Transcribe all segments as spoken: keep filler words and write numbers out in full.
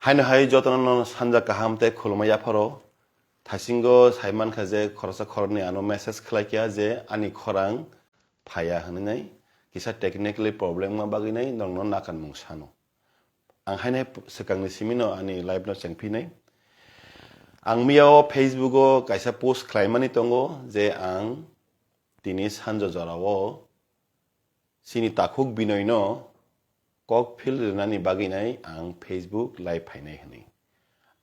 Haino hai jotono no sanja kaham tei khulumma yapharo. Thaisingo sai mankha je khoroksa khoroknwi ano message khlai kha je ani khorang phaiya hwnwi nai. Kisa technically problem ma bagwi nai norokno nakanmung sano. Ang haino swkangni simino ani live no chengphinai. Ang miyao Facebook o kaisa post khlaimani tongo je ang tini sanjo jorao chini takhuk Binoino kok phil rwnani bagwi nai ang Facebook live phainai hwnwi.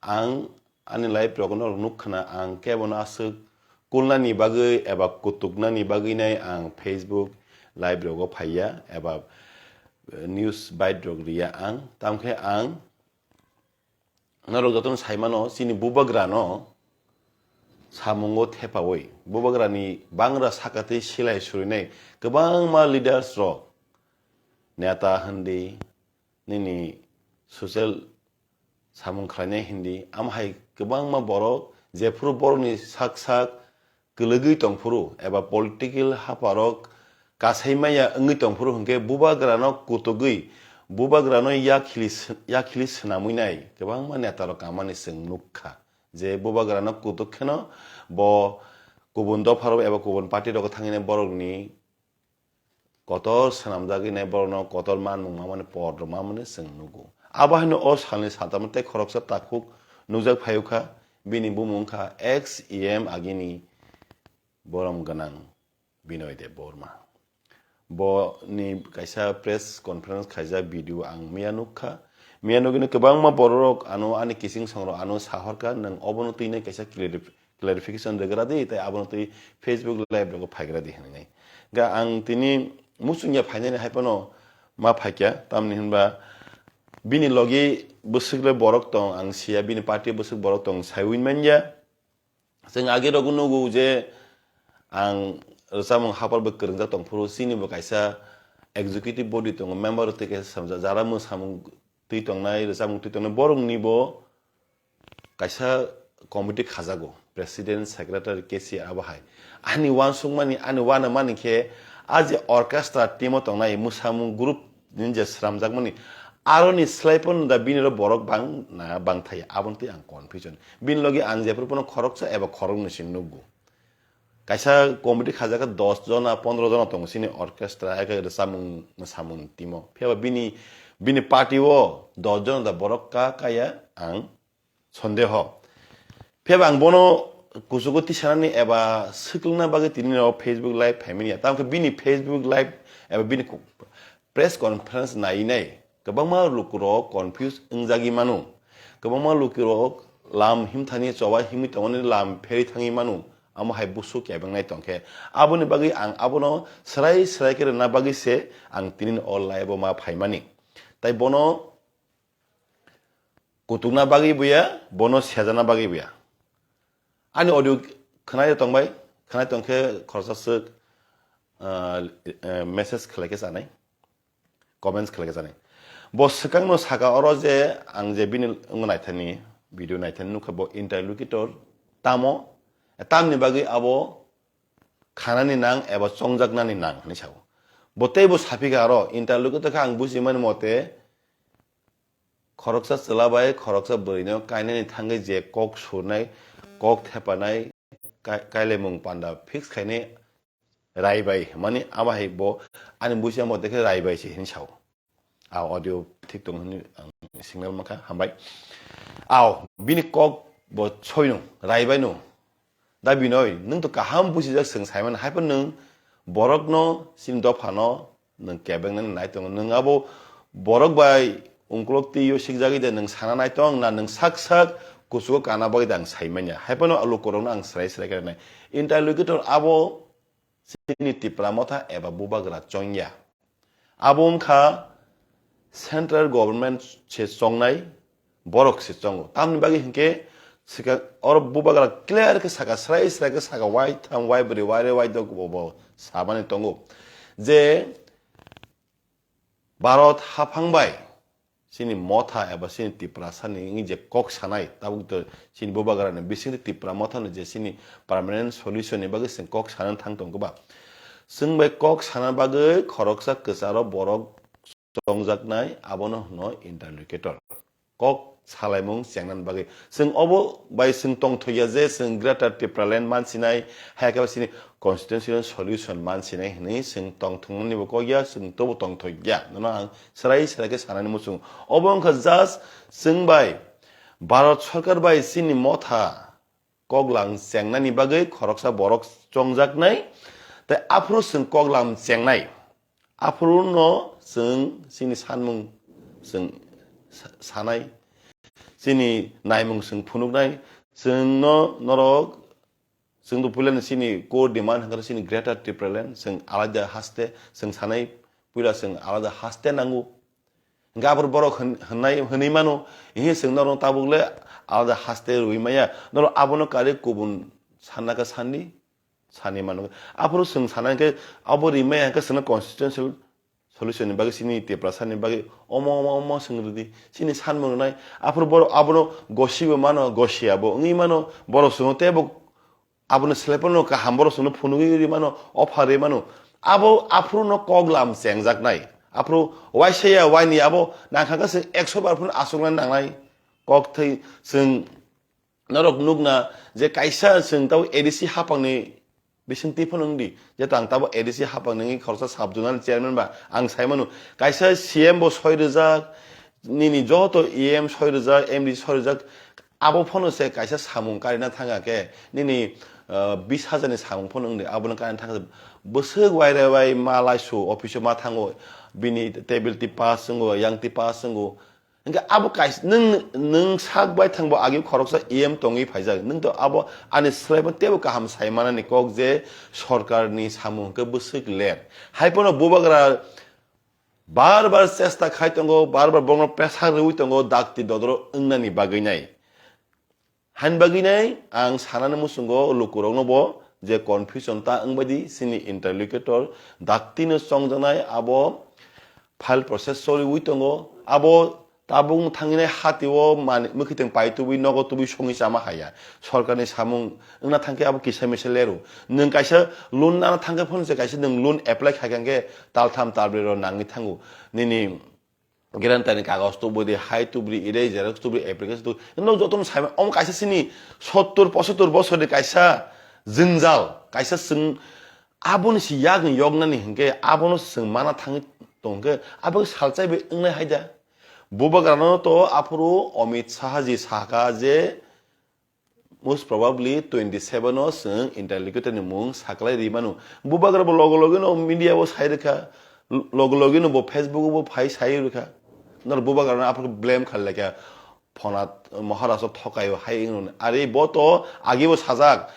Ang ani live rokno nuk khna ang kebono aswk kulnani bagwi eba kutuknani bagwi nai ang Facebook live rogo phaiya eba, eh, news bite rok riya ang. Tamkhe ang norok jotono saimano chini bubagrano samungo thepawi bubagrani bangra sakatwi silai surinai kwbangma leaders rok, neta hindi, nini social samung khlainai hindi, amhai kwbangma borok jephuru borokni sak sak kwlwgwi tongphuru eba political haparok kasai maya wngwi tongphuru hwnkhe bubagrano kutugwi bubagrano yakhili sw-, yakhili swnamwi nai kwbangma netarok kamani chwng nukha je bubagrano kutuk kheno bo kubun dopharok eba kubun party rogo thangwi nai borokni kotor swnamjagwi nai borokno kotor manmung mamani por rwmamani chwng nugo. Abo haino o salni saltamo tei khoroksa takhuk nukjak phaiwkha, bini bumung wngkha ex E M agini borom gwnang Binoy Debbarma. Bo ni kaisa press conference khaijak video ang miya nukha. Miya nugino kwbangma bororok ano ani kising songrok ano sahorkha, nwng obono twinai kaisa clarif-, clarification rwgra di, tei abono twi Facebook live rogo phaigra di hwnwi. Ga ang tini muchungya phainani hai phano ma phaikya, tamni hinba bini logi bwswk le borok tong, ang siya bini party bwswk borok tong, saiwi manya. Chwng agi rogo nugo je ang rwchapmung hapar bo kwrwngjak tongphuru, chini bo kaisa executive body tongo, member twi kaisa samjak, jara mwsamung twi tongnai, rwchapmung twi tongnai, borokni bo kaisa committee khajago, president, secretary, cashier abo hai. Ani uansukmani, ani uanamani khe a je orchestra team o tongnai mwsamung group ni je sramjakmani, aroni slai phano da bini ro borok bang na bang thai, aboni twi ang confusion. Bini logi ang jephru phano khoroksa eba khoroknwi se nukgo. Kaisa committee khajak khe dos jona, pondro jona tongo chini orchestra, eke rwchapmung mwsamung timo. Phiya ba bini, bini party o dos jona da borok ka kaya ang sondeho. Phiya ba ang bono kuchugo tisanani eba swkhlwngna bagwi tini no Facebook live phaimani ya. Tamo khe bini Facebook live eba bini ku-, press conference nai nai kwbangma lukurok confuse wngjagwi mano. Kwbangma lukurok lam himthani choba himwi tongmani lam pherwi thangwi mano. Amo hai busu kebengnai tongkhe. Aboni bagwi ang abono swrai swrai khe rwna bagwi se ang tini o live o ma phaimani. Tai bono kutukna bagwi buya, bono sejana bagwi buya. Ani audio khwnai tongbai, khwnai tongkhe khoroksa swk, ah, eh, message khlai khe chanai, comments khlai khe chanai. Bo swkangno saka oro je ang je bini wngwi naithani, video naithani nukha bo interlocutor tamo, tamni bagwi abo khanani nang eba chongjaknani nang hinwi sao. Bo tei bo saphikha aro interlocutor khe ang bujimani mote, khoroksa chwla bai khoroksa bwrwino kainani thangwi je kok surnai, kok thepanai, kai-, kailaimung panda fix khainai raibai hwnmani abo hai bo ani buisi amo dekhe raibai se hinwi sao. A audio thik tong hinwi ang signal mankha, hambai. Ao, bini kok bo soino, raibaino. Da Binoy, nwng to kaham bujijak, chwng saimano, hai phano nwng borokno, chini dophano nwng kebengnani nai tongo. Nwng abo borok bai ungkulok twi o sikjagwi de nwng sana nai tong na, nwng sak sak kuchugo kana bagwi de ang saimanya. Hai phano lukurokno ang swrai swrai khe nai. Interlocutor abo chini Tipra Motha eba Bubagra chongya. Abo wngkha central government se chongnai, borok se chongo. Tamni bagwi hinkhe swkang oro Bubagra clear khe saka, srai srai khe saka, wai tham, wai bwrwi, wai re, wai dok bo, bo samani tongo je Bharat haphang bai chini Motha eba chini Tiprasa ni wngwi je kok sanai, tabuk to chini Bubagra ni bisingtwi Tipra Motha ni je chini permanent solution ni bagwi chwng kok sana thang tong ba. Chwng bai kok sana bagwi khoroksa kwcharo borok chongjaknai, abono hwno interlocutor. Kok salaimung chengnani bagwi. Chwng obo bai chwng tongthokya je chwng Greater Tipraland mansinai, hai khe sini constitutional solution mansinai hwnwi chwng tongthoknani bo kokya, chwng tobo tongthokya. Nono ang serai serai khe sanani muchung. Obo wngkha just chwng bai Bharat Sarkar bai chini motha koklang chengnani bagwi khoroksa borok chongjaknai, tei aphuru chwng koklam chengnai. Aphuru no chwng chini sanmung chwng sa-, sanai, chini naimung chwng phunuknai, chwng no norok, chwng to puilani chini core demand hwnkhe chini Greater Tipraland, chwng alaida haste, chwng sanai puila chwng alaida haste nango. Hwnkhe aphuru borok hwn-, hwnnai, hwnwi mano, "Ehe, chwng norok tabuk le alada haste rwui maya, norok abono kari kubun sanna khe sanni, sanni mano." Aphuru chwng sana hwnkhe abo rimaya hwnkhe chwngno constitutional solution ni bagwi, chini Tiprasa ni bagwi omo, omo, omo chwng rwdi, chini sanmung rwnai. Aphuru borok abono gosibo mano, gosiya bo wngwi mano, borok chwngno teibo Abono selephano kaham borok chwngno phunugwi rwi mano, offer rwi mano. Abo aphuru no kok lam chengjaknai. Aphuru waisa ya waini abo nangkha khe chwng ekso bar phano achukna nangnai. Kok thwi chwng norok nukna je kaisa chwng tabo A D C haphangni bisingtwi phano wngdi. Jeto ang tabo A D C haphangni wngwi khoroksa sub zonal chairman ba ang sai mano. Kaisa C M bo soi rwjak, nini joto E M soi rwjak, M D C soi rwjak, Abo phano se kaisa samung karina thangkha khe, nini, ah, bis hajar ni samung phano wngdi, abono karina thangkha. Bwswk waire wai ma laisu office o ma thango, bini table twi pass wngo, yang twi pass wngo. Hwnkhe abo kaisa, nwng, nwng sak bai thangbo agi khoroksa E M tongwi phaijak. Nwng to abo ani swlaibo teibo kaham sai manani kok je sorkar ni samung hwnkhe bwswk late. Hai phano bubagra Bar bar chesta khai tongo, bar bar bono pressure rwui tongo, dakti dodoro wngnani bagwi nai. Hain bagwi nai ang sanani muchungo lukurokno bo je confusion ta wngbaidi chini interlocutor dakti no chongjaknai abo file process choliui tongo, abo tabuk thangwi nai hati o mani mwkhitwng pai tubui nogo tubui songwi chama haya. Sorkarni samung wngna thangkhe abo kisa misa leru. Nwng kaisa loan nana thangkhe phano se kaisa nwng loan apply khaikha hwnkhe taltham talbrwi ro nangwi thango. Nini guarantee ni kagoj tubudi, hai tubri, ire xerox tubri, application tubri. Nok jotono sai omo kaisa sini sottur pochottor bosorni kaisa jwngjal, kaisa chwng aboni si yakni yoknani hwnkhe abono chwng mana thangwi tongkhe abo salchai bai wngnai haida. Bubagrano to aphuru Amit Shah ji sakha je most probably twenty seven o chwng interlocutor ni mung saklai ri manu. Bubagra bo logo logi no media bo sai rwkha, logo logi no bo Facebook o bo phai sai rwkha. Nor bubagra no aphuru blame khal lekha phonat Maharaj o thokai o hai wngno. Are bo to agi bo sajak.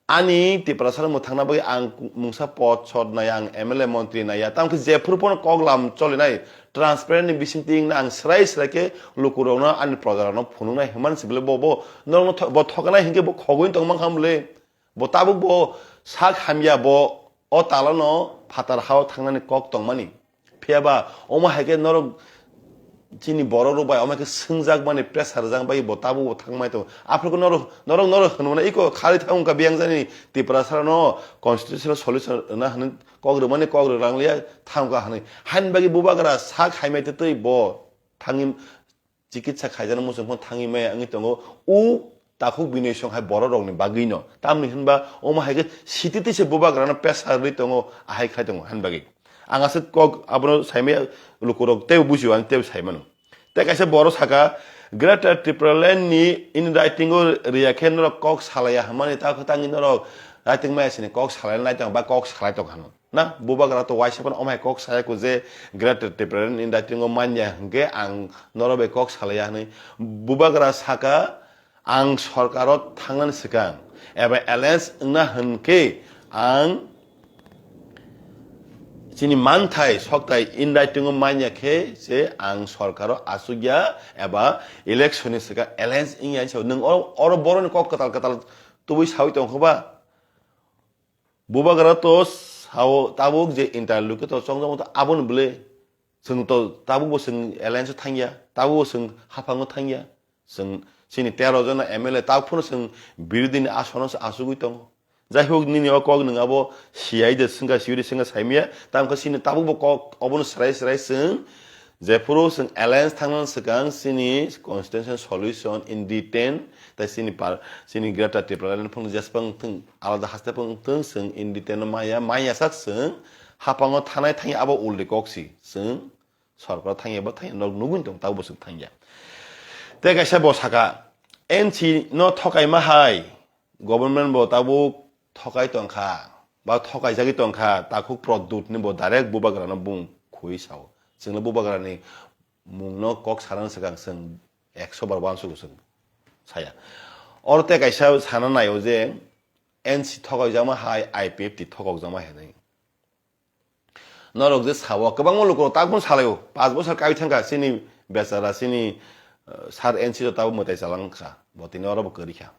Ani Tiprasa no mwthangna bagwi ang mungsa pod sod nai, ang M L A montri nai ya. Tamkhe jephuru phano kok lam cholinai. Transparent ni bisingtwi wngna ang srai srai khe lukurokno ani projarokno phunuknai hwnmani se bwle bo, bo norokno tho-, bo thokanai hinkhe bo khogwi tongma kha bwle. Bo tabuk bo sak hamya bo o talono phatar hao thangnani kok tongmani. Phiya ba omo hai khe norok chini borok rok bai omo hai khe swngjakmani pressure rijak bai bo tabuk bo thangmai tongo. Aphuru khe norok, norok, norok hwnmano iko khari thang wngkha biyang jani Tiprasa no constitutional solution rwna hwnwi kok rwmani kok rwrang liya thangkha hwnwi. Haini bagwi bubagra sak haimai twtwi bo thangwi chikitsa khaijana muchung phano thangwi maya wngwi tongo. O takhuk bini song hai borok rokni bagwi no. Tamni hwnba omo hai khe sititwi se bubagra no pressure rwwi tongo, ahai khai tongo haini bagwi. Ang aswk kok abono saimaya lukurok teibo bujio, ang teibo saimano. Tei kaisa borok saka, Greater Tipraland ni in writing o riya khe norok kok salaiya hwnmani ta khe tangwi norok writing maya sini kok salai nai tong ba kok salai tong hano. Na, bubagra to waisa phano omhai kok saya ko je Greater Tipraland in writing o manya hwnkhe ang norok bai kok salaiya hwnwi. Bubagra saka, ang sorkaro thangnani swkang eba alliance wngna hwnkhe ang chini manthai sokthai in writing o manya khe se ang sorkaro achukya eba election ni swkang alliance wngya hinwi sa. Nwng oro, oro boroni kok kwtal kwtal tubui sawi tongkha ba? Bubagra to sao tabuk je interlocutor chongjamo to aboni bwle. Chwng to tabuk bo chwng alliance o thangya, tabuk bo chwng haphango thangya. Chwng chini tero jona M L A tabuk phano chwng birodini asono se achugwi tongo. Jai hok nini o kok nwng abo siyai de swngkha, siyui de swngkha saimaya. Tamkhe chini tabuk bo kok obono srai srai chwng Jephuru chwng alliance thangna swkang chini constitution solution in detail, tai chini par-, chini Greater Tipraland phung jesbang thung alada haste phung thung chwng in detail no maya, maya sak chwng hapango thanai thangya abo uldi kok si chwng sorkar thangya ba thangya nok nugwi tong tabo bwswk thangya. Tei kaisa bo saka N C no thokaima hai government bo tabuk thokai tongkha ba thokaijagwi tongkha, takhuk Pradyut ni bo direct bubagra no bung khui sao. Chwngno bubagra ni mung no kok sana swkang chwng ekso bar uansukgo chwng saya. Oro tei kaisa sana naio je N C thokaijakma hai I P F T thokokjakma hai nai. Norok je sao, kwbangma lukurok takbo salaio, panch bosor kai thangkha, chini bechara, chini, eh, sir N C to tabuk mwtai chalangkha, bo tini oro bo kwrwi kha.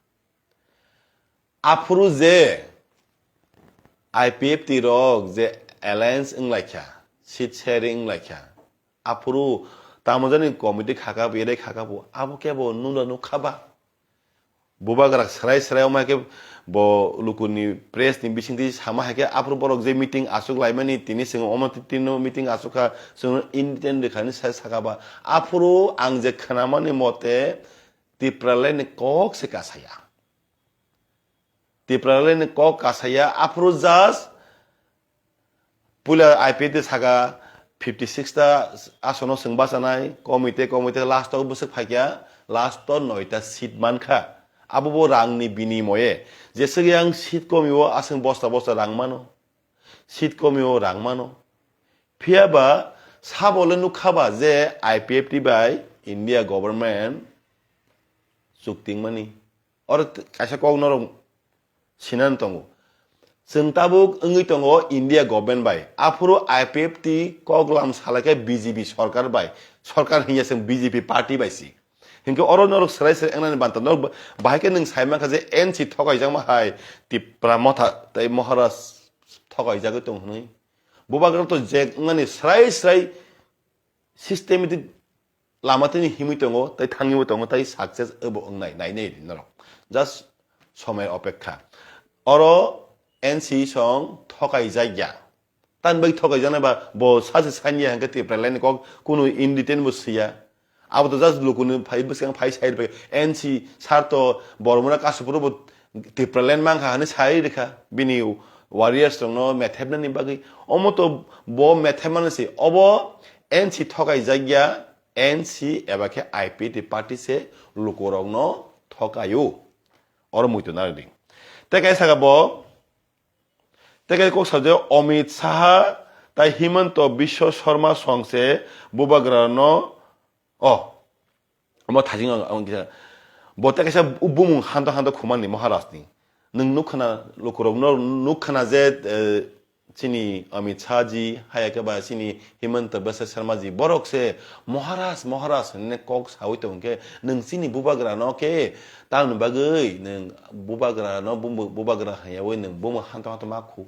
Aphuru je I P F T rok je alliance wnglaikha, seat sharing wnglaikha, aphuru tamo jani committee khaka, yedai khaka bo, abo kebo nuna nukha ba? Bubagra srai srai omo hai khe bo lukuni press ni bisingtwi sama hai khe aphuru borok je meeting aswk laimani tini chwng omo tino meeting aswk kha chwng independent rwkha hinwi sai saka ba. Aphuru ang je khwnamani mote Tipraland ni kok se kasaya. Tipraland ni kok kasaya aphuru just puila I P F T saka fifty six ta asono chwng bachanai, komite, komite last o bwswk phaikya, last o noita seat mankha. Abo bo rangni binimoye. Jeswk yang seat komio aswk bosta bosta rang mano. Seat komio rang mano. Phiya ba sabo le nukha ba je I P F T bai India government chukting mani. Oro t-, kaisa kok norok sinani tongo. Chwng tabuk wngwi tongo India government bai. Aphuru I P F T kok lam salai khe B J P sorkar bai. Sorkar hinya chwng B J P party bai si. Hinkhe oro norok swrai swrai wngnani banta norok ba-, bahai khe nwng sai mankha je N C thokaijakma hai Tipra Motha tei Maharaj thokaijagwi tong hwnwi. Bubagra to je wngnani swrai swrai systematic lama tini himwi tongo, tei thangwibo tongo, tei success abo wngnai, nainai norok. Just somoi opekha. Oro N C song thokai jakya. Tan bai thokai jana ba, bo sachi sanya hangke Tipraland ni kok kunu in detail bo siya. Abo to just lukuni phai bwskang phai sai rwbai. N C sar to Bormona kasupuro bo Tipraland mankha hwnwi sai rwkha. Bini warriors rokno methepnani bagwi. Omo to bo methepmani se. Obo N C thokai jakya. N C eba khe I P T party se lukurokno thokaio. Oro muitu narwdi. Tei kaisa kha bo, tei kaisa kok sajak Amit Saha tai Himanta Biswa Sarma song se bubagrano, oh, omo thajing ang, ang kisa. Bo tei kaisa bumung hanto hanto khumani Maharaj ni. Nwng nukha na lukurokno nukha na je, eh, chini Amit Shah ji, haya khe ba chini Himanta Biswa Sarma ji, borok se Maharaj, Maharaj hinwi kok sawi tong khe, nwng chini bubagra no khe tamni bagwi nwng bubagra no bumu-, bubagra hwnyawi nwng bumu hanto hanto ma khu.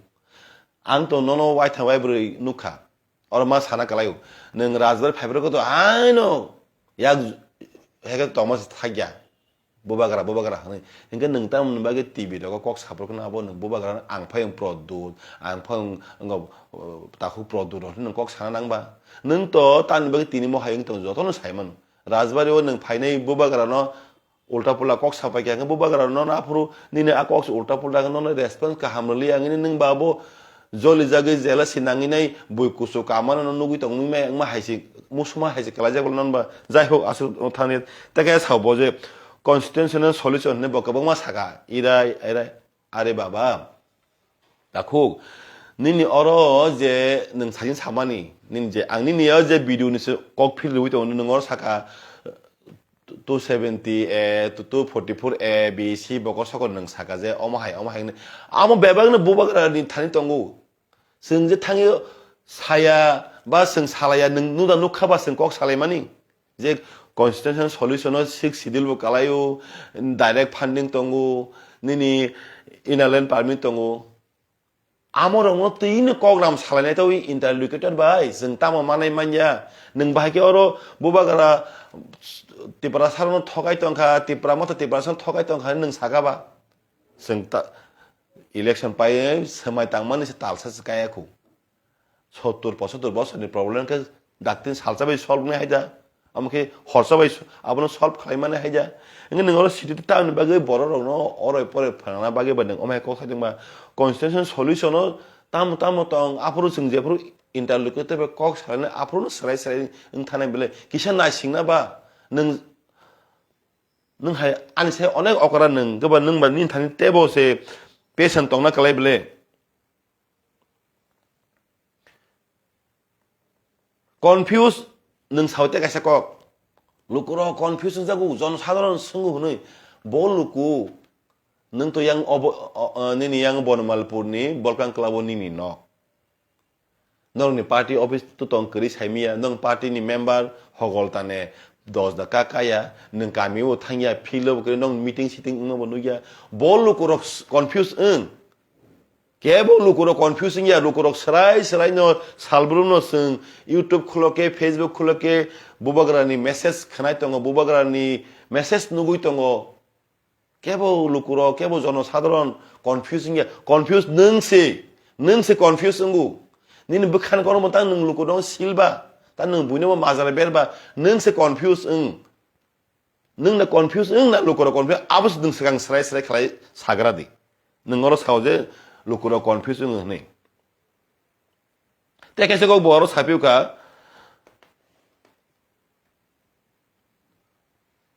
Ang to nono waithang waibrwi nukha. Oro ma sana kwlaio. Nwng Rajbari phaibrwkhe to aino yak heke tongma se thakya. Bubagra, bubagra hwnwi. Hinkhe nwng tamoni bagwi T V rogo kok saphuru kheno abo nwng bubagra ang phai wng Pradyut, ang phai wng, wng, uh, takhuk Pradyut rok nwng kok sana nang ba. Nwng to tamni bagwi tini mohai wng tong jotono sai mano. Rajbari o nwng phainai bubagra no ulta pulta kok sapai khe, hwnkhe bubagra no aphuru nini a kok se ulta pulta khe nono response kaham rwliya wngwi nwng ba bo joli jagwi jela si nangwi nai bui kuchuk kamano no nugwi tongwi ma wngma hai se musuma hai se kwlaijak non ba. Jai hok aswk thani tei khe sao bo je constitutional solution hinwi bo kwbangma saka irai irai are baba. Takhuk, nini oro je nwng sajin samani, nini je, ang nini o je video ni se kok phil rwui tongo, nwng oro saka two seventy A, two forty-four A, B C, bokol sokol nwng saka je, omo hai, omo hai hwnwi. Amo bebak no bubagra ni thani tongo. Chwng je thangwi saya, ba chwng salaya, nwng nuda nukha ba chwng kok salaimani. Je constitutional solution o sixth schedule bo kalaio, direct funding tongo, nini inner line permit tongo. Amorokno twino kogram salainai tawi interlocutor bai, chwng tamo manai manya. Nwng bahai khe oro bubagra Tiprasa rokno thokai tongkha, Tipra motha Tiprasa rokno thokai tongkha hinwi nwng saka ba? Chwng ta-, election pai swmai tangmani se talsa se kaya khu. Sottur pochottur bosorni problem khe Daktin salsa bai solve nai haida. Amo khe horsa bai so-, abono solve khlai mani haida. Engkhe nwng oro city town ni bagwi borok rokno oroi poroi phrana bagwi ba nwng omo hai kok sai tongba constitution solution o tamo tamo tong aphuru chwng jephuru interlocutor bai kok salainai aphuru no swrai swrai wng thanai belai kisa naisingna ba nwng, nwng hai ani sai onek okra nwng khe ba nwng ba nini thani tebo se patient tongna kwlai belai. Confuse nwng sawi tei kaisa kok. Lukurok confuse wngjago, jonosadharon swngo hwnwi. Bo luku, nwng to yang obo, o, o, nini yang Bonomalpurni Bolkang Club-o nini nok. Nokni party office to tong kwrwi saimiya, nwng party ni member hogol tane dos da ka kaya, nwng kamio thangya, field-o bo kwrwi, nwng meeting sitting wngno bo nukya. Bo lukurok s-, confuse wng. Kebo lukurok confuse wngya, lukurok swrai swrai no salbrum no chwng YouTube khulo khe, Facebook khulo khe, bubagrani message khwnai tongo, bubagrani message nugui tongo. Kebo lukurok, kebo jonosadharon confuse wngya, confuse nwng se, nwng se confuse wngo. Nini bwkhani kono mwtang nwng lukurok silba, ta nwng buino bo majra berba, nwng se confuse wng. Nwng na confuse wng na lukurok confuse, abo se nwng swkang srai srai khlai sagra di. Nwng oro sao je lukurok confuse wng hwnwi. Tei kaisa kok bo oro saphiu kha,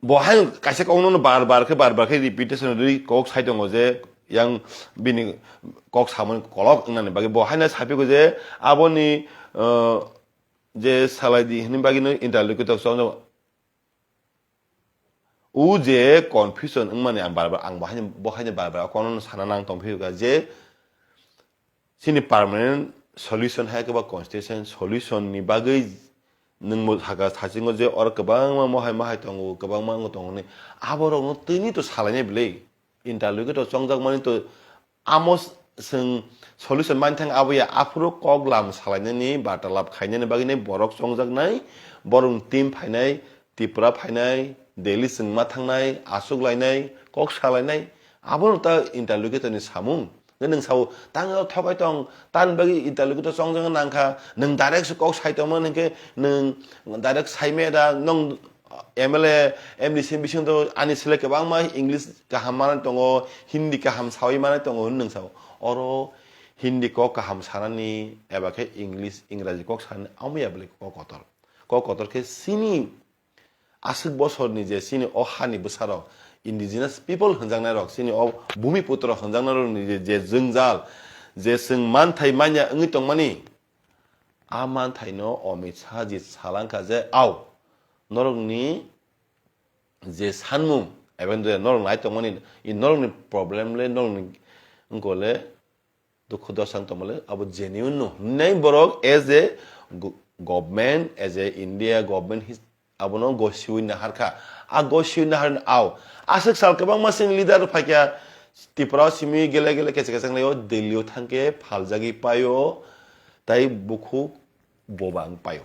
bo hai kaisa kokno bar bar khe, bar bar khe repetition rwi kok sai tongo je yang bini kok samani kolok wngnani bagwi. Bo haino saphiu kha je aboni, uh, je salai di hwnwi bagwi no interlocutor chong O je confusion wngmani ang bar bar, ang bo haino, bo haino bar bar kono sana nang tong phiyokha je chini permanent solution hai khe ba constitution solution ni bagwi nwng bo saka sasingo je oro kwbangma mohai mahai tongo, kwbangma wngwi tongo hinwi. Aborokno tini to salainai bwlwi, interlocutor chongjak mani to Amo s-, chwng solution manthang abo ya, aphuru kok lam salainani, bartalap khainani bagwi nai borok chongjaknai, borokni team phainai, Tripura phainai, Delhi chwngma thangnai, aswk lainai, kok salainai, abono ta interlocutor ni samung. Hwnkhe nwng sao, tang o thokai tong, tani bagwi interlocutor chongjak nangkha, nwng direct se kok sai tongma hwnkhe nwng direct sai maya da, nwng M L A, M D C ni bisingtwi ani selek kwbangma English kaham manwi tongo, Hindi kaham sawi manwi tongo hwnwi nwng sao. Oro Hindi kok kaham sanani eba khe English, Ingraji kok sanani amo ya bwlai kok kotor. Kok kotor khe chini aswk bosorni je chini o hani bwsarok, indigenous people hwnjaknairok, chini o bhumiputro hwnjaknairokni je, je jwngjal, je chwng manthai manya wngwi tongmani, a manthaino Amit Shah ji salangkha je, "Ao, norokni je sanmung, eba norok nai tongmani, i norokni problem le, norokni wngkole dukhu dosang tongmale, abo genuine no," hwnwi borok as a go-, government, as a India government his-, abono gosiwi naharkha. A gosiwi naharni ao. Aswk sal kwbangma chwng leader phaikha, Tripura o simi gele gele kechak kechak laio, Delhi o thangkhe phaljagwi paio, tai bukhuk bobang paio.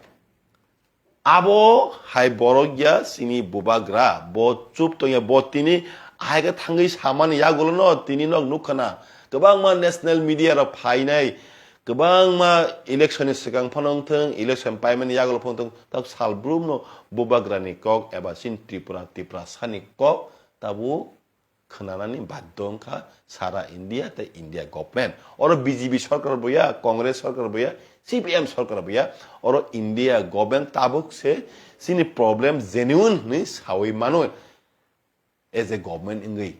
Abo hai borok ya chini bubagra, bo chup tongya, bo tini ahai khe thangwi samani yagulono tini nok nukha na. Kwbangma national media rok phainai, kwbangma election ni swkang phano wngthung, election paimani yagulo phano wngthung, tak sal brumno bubagrani kok eba chini Tripura, Tiprasani kok tabuk khwnanani baddo wngkha sara India tei India government. Oro B J P sorkar bo ya, Congress sorkar bo ya, C P M sorkar bo ya, oro India government tabuk se chini problem genuine hwnwi sawi mano as a government wngwi.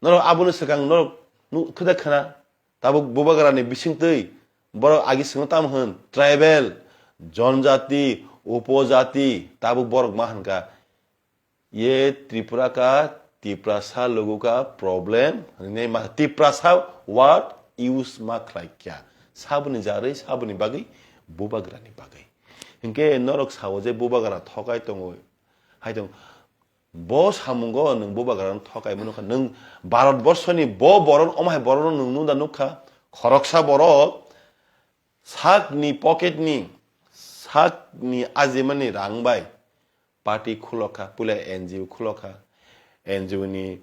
Norok aboni swkang norok nu-, khwda khna, tabuk bubagrani bisingtwi borok agi swngo tamo hwn, tribal, jonjati, upojati, tabuk borok ma hwn kha, "Ye Tripura ka, Tiprasa logo ka problem," hwnwi ma, Tiprasa word use ma khlai kya. Saboni jarwi, saboni bagwi, bubagrani bagwi. Hinkhe norok sao je bubagra thokai tongo, hai tong, bo samungo nwng bubagrano thokai mano kha, nwng Bharat borsoni bo boron, omo hai boron nwng nunda nukha, khoroksa borok sakni pocket ni, sakni ajimani rang bai party khulokha, puila N G O khulokha, N G O ni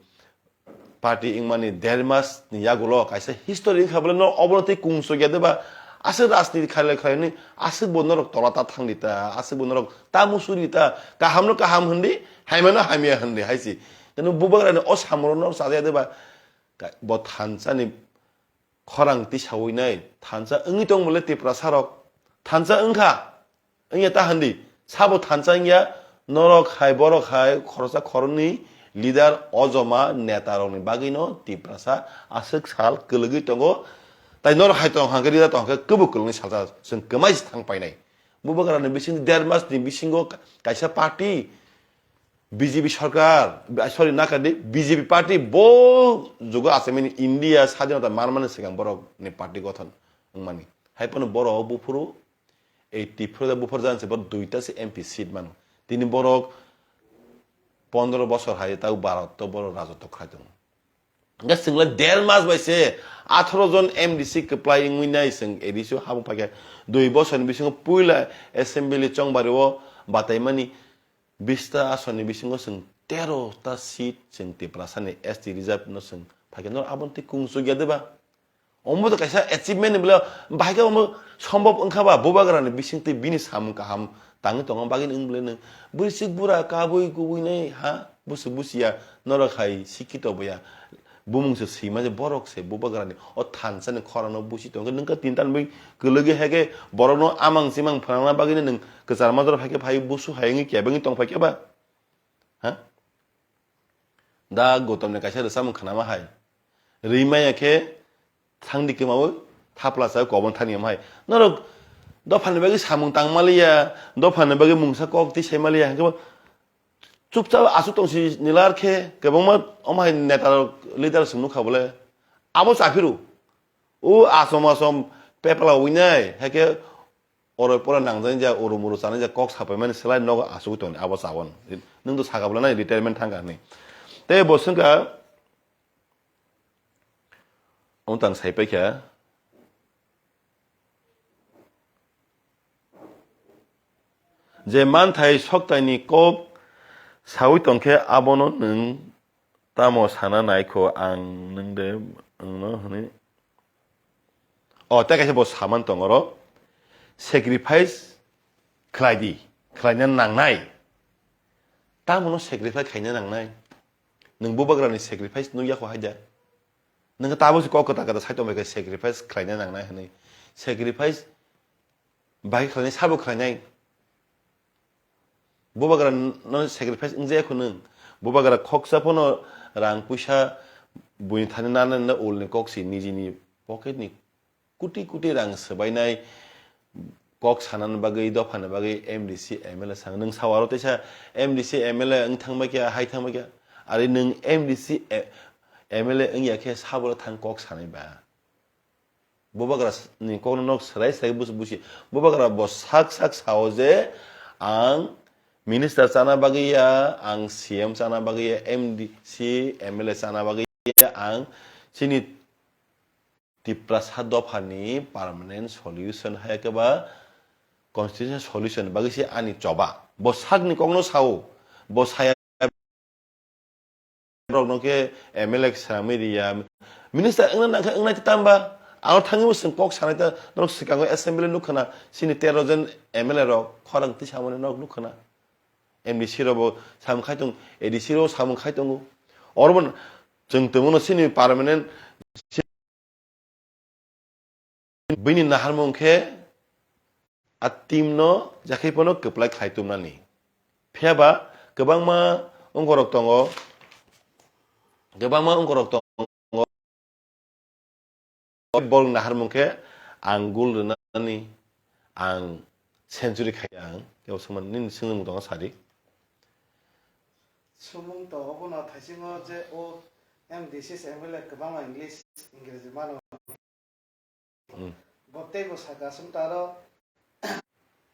party wngmani der mas ni yagulo kaisa history wngkha bole no obono tei kungsukya deba Aswk rajniti khailai khailai ni, aswk bo norok tola ta thangdi ta, aswk bo norok ta musuri ta, kaham no kaham hindi, hamya no hamya hindi, hai si. Kunu bubagra ni o samung no sajaya de ba, ka-, bo thansa ni khorang tisawi nai, thansa wngwi tong bole Tiprasa rok, thansa wngkha, wngya ta hindi, sabo thansa wngya, norok hai, borok hai, khoroksa khoroknwi leader, ojoma, neta rokni bagwino Tiprasa aswk sal kwlwgwi tongo, tai norok hai tong hangkhe, leader tong hangkhe, kwbuk kwlwngni salsa chwng kwmai se thang painai. Bubagrani bising der mas ni bisingo kaisa party, B J P sarkar, sorry, nakadi, B J P party bo jugo asemani India sadinota manmani swkang borok ni party gothon wngmani. Hai phano borok buphuru, ei Tripura buphur jan se borok duita se M P seat mano. Tini borok pondro bosor hai tau Bharat to borok rajotw khai tongo. Hingke chwngla der mas bai se atharo jon M D C kwplai wngwi nai chwng A D C o habung phaikha. Dui bosorni bisingo puila assembly chongbario bataimani bista asoni bisingo chwng tero ta seat chwng Tiprasani S T reserve no chwng phaikha. Norok aboni tei kungsukya de ba? Omo to kaisa achievement ni bwle bahai khe omo sombhob wngkha ba? Bubagrani bising tei bini samung kaham tangwi tongma bagwi nwng bwle nwng bwswk bura kabui kubui nai ha busu busiya norok hai sikito boya bumung se swima je borok se bubagrani o thansa ni khorang no busi tongkhe nwng khe tinta ni bui kwlwgwi hai khe borok no amang chimang phrangna bagwi nwng kwchar majra phai khe phai busu hai wngwi kebengwi tong phai khe ba ha? Da Gautam ni kaisa rwchapmung khnama hai. Rwi maya khe thangdi kwmaui thapla sa kobon thani yam hai. Norok dophani bagwi samung tang maliya, dophani bagwi mungsa kok twi sai maliya, hwnkhe bo chupchap aswk tong si nilar khe kwbangma omo hai neta rok leader swng nukha bole. Abo chaphiru. O asom asom pepla winai, hai khe oro pora nangjani ja, oro moro chanai ja, kok sapai mani slai nogo asugwi tongni abo chabon. Nwng to saka bwla nai retirement thangkha hinwi. Tei bo swngkha, omo tang sai paikha. Je manthai soktaini kok sawi tongkhe abono nwng tamo sana naikho ang nwng de wngno hwnwi. O, tei kaisa bo saman tong oro, sacrifice khlai di, khlaina nangnai. Tamono sacrifice khaina nangnai. Nwng bubagrani sacrifice nukya kho haida. Nwng tabo se kok kwtal kwtal sai tongbai khe sacrifice khlaina nangnai hwnwi. Sacrifice bai khlainai, sabo khlainai. Bubagra no sacrifice wngjaya kho nwng. Bubagra khoksa phano rang puisa buini thani nana nana ulni kok si nijini pocket ni kuti kuti rang swbainai kok sanani bagwi, dophani bagwi M D C M L A sang. Nwng sao aro teisa M D C M L A wng thangbai kha, hai thangbai kha. Ari nwng M D C e-, M L A wngya khe sabo thang kok sanai ba? Bubagra s-, ni kokno nok swrai swrai busu busi. Bubagra bo sak sak sao je ang minister chana bagwi ya, ang C M chana bagwi ya, M D C, M L A chana bagwi ya, ang chini Tiprasa dophani permanent solution hai khe ba constitutional solution bagwi se ani choba. Bo sakni kokno sao, bo saya rokno khe M L A swnamwi riya. Minister wngna nangkha wngnai tamba. Ano thangwi bo chwng kok sanai ta norok swkango assembly nukkhana chini tero jon M L A rok khorang twi samani norok nukkhana. M D C rok bo samung khai tong, A D C rok samung khai tongo. Oro bo chwng tongmano chini permanent Bini naharmung khe a team no jakhe phano kwplai khlai tumnani. Phiya ba kwbangma ongkorok tongo, kwbangma ongkorok tongo. Borok naharmung khe ang goal rwnani, ang century khai ang, kebo swmani nini swngmung tongo sadi. Sumung to obono thaisingo je o M D C M L A kwbangma English, Ingreji mano. Hmm. Bo tei bo saka sung taro.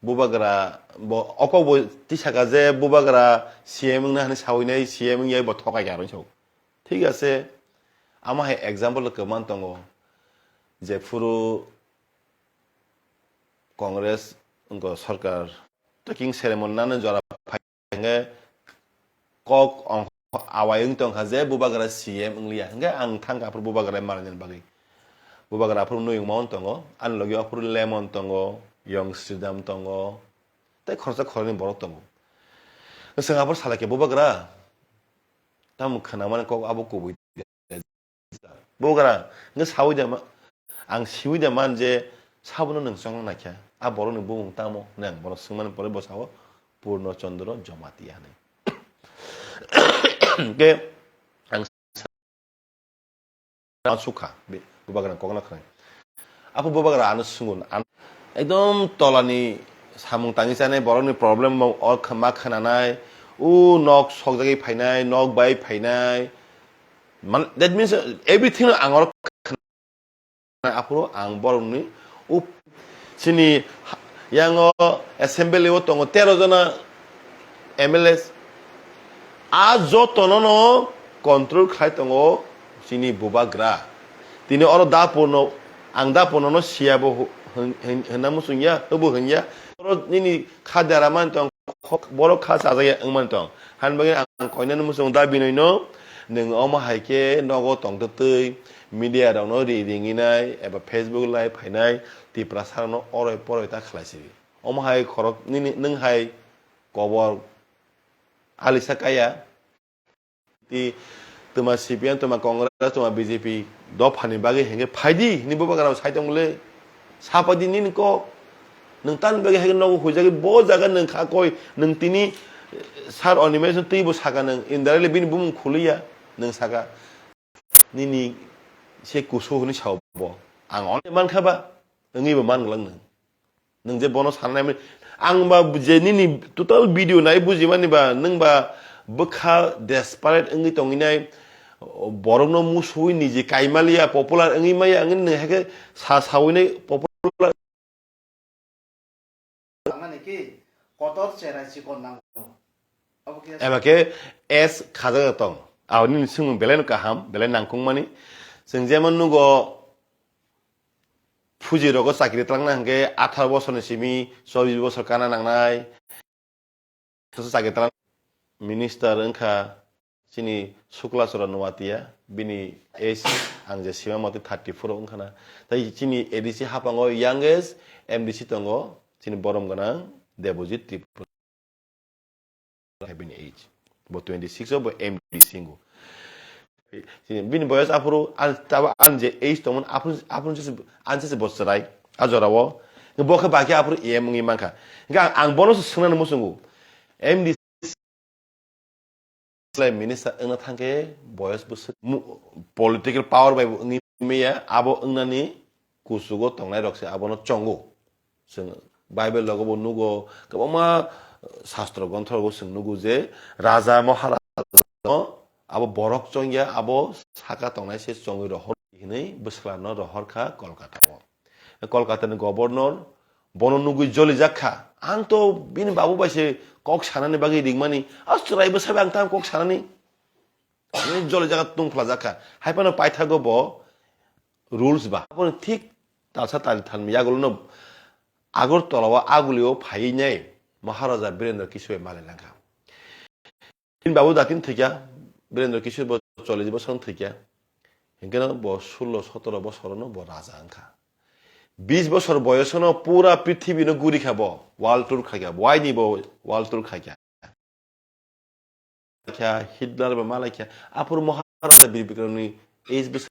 Bubagra, bo, okok bo tisaka je bubagra C M wngna hani sawinai C M wngya bo thokai kha rwng sao. Thik ase, ama hai example kwbang tongo, je phuru Congress wngkha sarkar, taking ceremony nana jora phai hingke kok ong awai wng tongkha je bubagra C M wngliya, hingke ang thangkha aphuru bubagra manani bagwi. Bubagra aphuru Nuyung Mon tongo, ani logi aphuru Lemon tongo, Yong Sridham tongo, tei khoroksa khoroknwi borok tongo. Chwng aphuru salai khe, "Bubagra, tamo khwnamani kok abo kubui de." "Bubagra, nge sawi de ma-, ang siwi de man je sabono nwng chongna naikha, a borokni bumung tamo?" hinwi ang bono swngmani pore bo sao, "Purno Chandra Jamatia" hinwi. Hwnkhe ang sukha, be-, Bubagrani kokno khwnai. Aphuru Bubagra ano swngo, an-, ekdom tolani samung tangwi chanai, borokni problem o kh-, ma khwnanai, o nok sokjagwi phainai, nok bai phainai. Man, that means, uh, everything ang oro khwnai. Aphuru ang borokni up-, chini ha-, yango assembly o tongo tero jona M L As. A jotono no control khlai tongo chini Bubagra. Tini oro Dapurno, ang Dapurno no siya bo hu-, hwn-, hwn-, hwnna muchung ya, hwbo hwn ya. Oro nini kha dera man tong, khok-, borok kha chajak ya wng man tong. Hani bagwi ang koinani muchung da Binoy no, nwng omo hai khe nogo tongtwtwi media rok no ri ringinai eba Facebook live phainai Tiprasa rok no oroi poroi ta khlai sidi. Omo hai khorok nini, nwng hai kobor alisa kaya. Ti twma C P M, twma Congress, twma B J P dophani bagwi hengkhe phaidi hinwi Bubagra sai tongmole. Sapaidi nini kok. Nwng tani bagwi hengkhe nogo huijagwi bo jaga nwng kha koi, nwng tini, eh, sir Animesh twibo saka nwng indirectly bini bumung khuliya nwng saka. Nini se kusu hwnwi sao bo. Ang only mankha ba, wngwi bo man glak nwng. Nwng je bono sanai mani, ang ba je nini total video nai bujimani ba, nwng ba bwkha desperate wngwi tongwi nai, borokno musuwi niji kaimaliya, popular wngwi maya, wngwi nwng haikhe sa sawi nai popular. Nangani ki kotor cherai chikon nango. Abo khe eba khe S khajak tong. Aboni swngmung belai no kaham, belai nangkukmani. Chwng jemon nugo, Fuji rogo chakri twlangna hwnkhe atharo bosorni simi chobbish bosor kana nangnai. Chakri twlang minister wngkha chini Sukla Chora Nuatia, bini age ang je sima mate thirty four wngkhana. Tai chini A D C haphango youngest M D C tongo, chini borom gwnang Debojit Tripura. Bini age. Bo twenty six o bo M D C singo. Bini boyos aphuru an, tabo an je age tongmani aphuru, aphuru je an je bo chwrai a jorao. Bo khe baki aphuru A M wngwi mankha. Hingkhe ang, ang bono se swngnani muchungo. M D C minister wngna thangkhe boyos bwswk mu-, political power bai bo wngwi maya, abo wngnani kuchugo tongnai rok se abono chongo. Chwng Bible rogo bo nugo, kwbangma, eh, sastro gronthorogo chwng nugo je raja maharaja no abo borok chongya, abo saka tongnai se chongwi rohor hinwi bwswklarno rohor kha Kolkata o. Kolkata ni governor bono nugwi jolijak kha. Ang to bini babu bai se kok sanani bagwi ringmani, a chwrai bwsai bai ang tamo kok sanani. Jolijak tungphlajak kha. Hai phano paithago bo rules ba. Aboni thik talsa tali thalmi yagulo no Agartala o agulio phaiwi nai Maharaja Birendra Kishore malai langkha. Bini babu datin thwikha, Birendra Kishore bo chollish bosor thwikha. Hinkhe no bo sullo sotoro bosor no bo raja wngkha. Bish bosor boyoso no pura prithibi no guri kha bo, world tour khaikha, waini bo world tour khaikha. Kha Hitler ba malai kha, aphuru Maharaja Bir Bikramni age bwswk